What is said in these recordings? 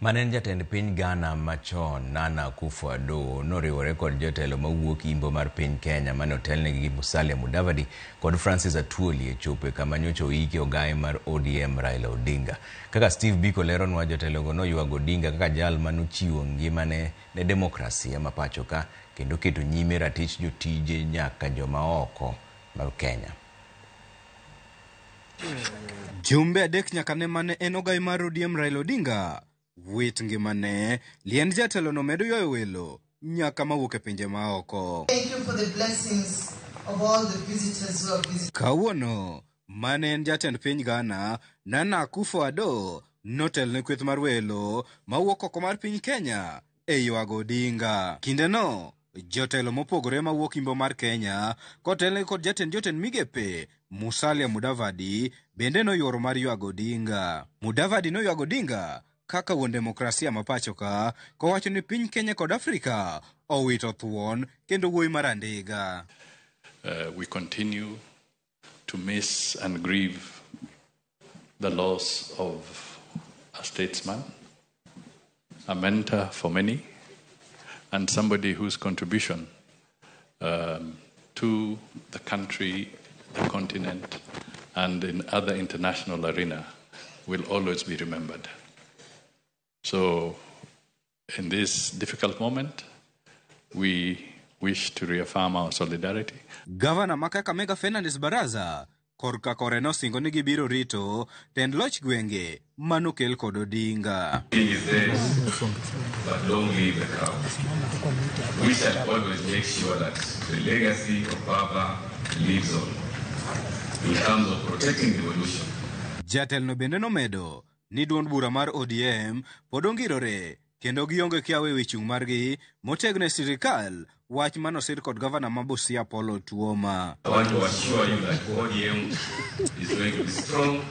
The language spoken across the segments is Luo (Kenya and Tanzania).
Mane en jatend piny Ghana machon Nana Akufo-Addo noriwore kod jotelo mawuok imbo mar piny Kenya mane otelnegi gi Musalia Mudavadi kod Francis Atwoli e chopo e kama nyocha oike ogaye mar ODM Raila Odinga. Kaka Steve Biko leronwa, jotelogo noywago Odinga kaka jal manochiwo ngimane ne demokrasia ma pacho ka kendo keto nyime ratich jotije nyaka joma oko mar Kenya. Jumbe 3 nyaka ne mane en ogai mar ODM Raila Odinga wit ngimane, liend jatelono medo ywayo welo nyaka mawuok e pinje maoko. Thank you for the blessings of all the visitors who have visited. Kawuono mane en jatend piny Ghana Nana Akufo-Addo notelne kweth mar welo mawuok oko mar piny Kenya e ywago Odinga. Kindeno jotelo mopogore mawuok imbo mar Kenya kotelne kod jatend jotend migepe Musalia Mudavadi bende noyuoro mar ywago Odinga. Mudavadi noywago Odinga kaka wuon demokrasia ma pacho ka, kowacho ni piny Kenya kod Afrika owito thuon kendo wuoyi mar andiga. We continue to miss and grieve the loss of a statesman, a mentor for many, and somebody whose contribution to the country, the continent, and in other international arena will always be remembered. So, in this difficult moment, we wish to reaffirm our solidarity. Gavana ma Kakamega Fernandes Baraza korka kore nosingo ni gibiro rito tend loch gwenge manokel kod Odinga. King is dead, but long live the crown. We shall always make sure that the legacy of Baba lives on in terms of protecting devolution. Jatelno bende nomedo ni duond bura mar ODM pod ongirore kendo gionge kiawa ewi chung' margi motegno e sirikal, wach manosir kod gavana ma Busia Paul Otuoma. I want to assure you that ODM is going to be strong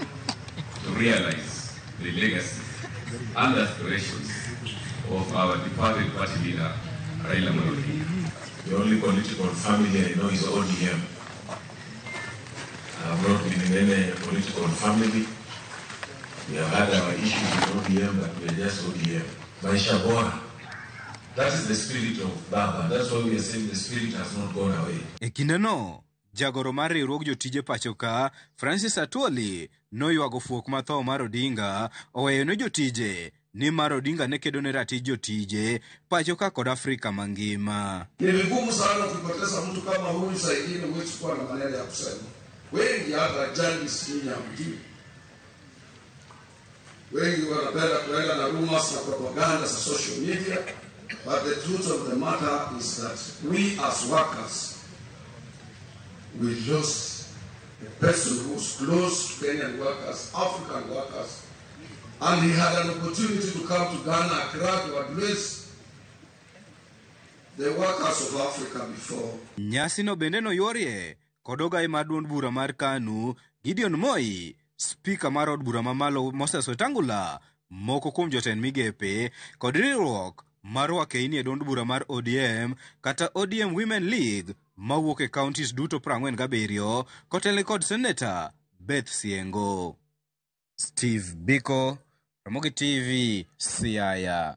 to realize the legacy and aspirations of our departed party leader, Raila Amolo Odinga. The only political family I know is ODM. I have not been in any political family. We have had our issues with ODM, but we are just ODM. Maisha bora. That is the spirit of Baba. That's why we are saying the spirit has not gone away. E kindeno, jagoro mar riwruog jotije pacho ka, Francis Atwoli, noywago fuok ma tho mar Odinga oweyo ne jotije nimar Odinga ne kedo ne ratich jotije pacho ka kod Afrika mangima. Ni vigumu sana ukipoteza mtu kama huyu, saa ingine huwezi kuwa na maneno ya kusema. Wengi hata journalists nyinyi hamjui. Wengi wanapenda kuenda na rumors na propaganda za social media, but the truth of the matter is that we as workers, we lost a person who's close to Kenyan workers, African workers, and he had an opportunity to come to Ghana, Accra, to address the workers of Africa before. Nyasino bende noyuorie kod ogai mar duond bura mar KANU, Gideon Moi, spika mar od bura mamalo Moses Wetangula, moko kuom jotend migepe kod riwruok mar wakeini e duond bura mar ODM kata ODM Women League mawuok e counties duto 47 kotelne kod Seneta Beth Siengo. Steve Biko, Ramogi TV, Siaya.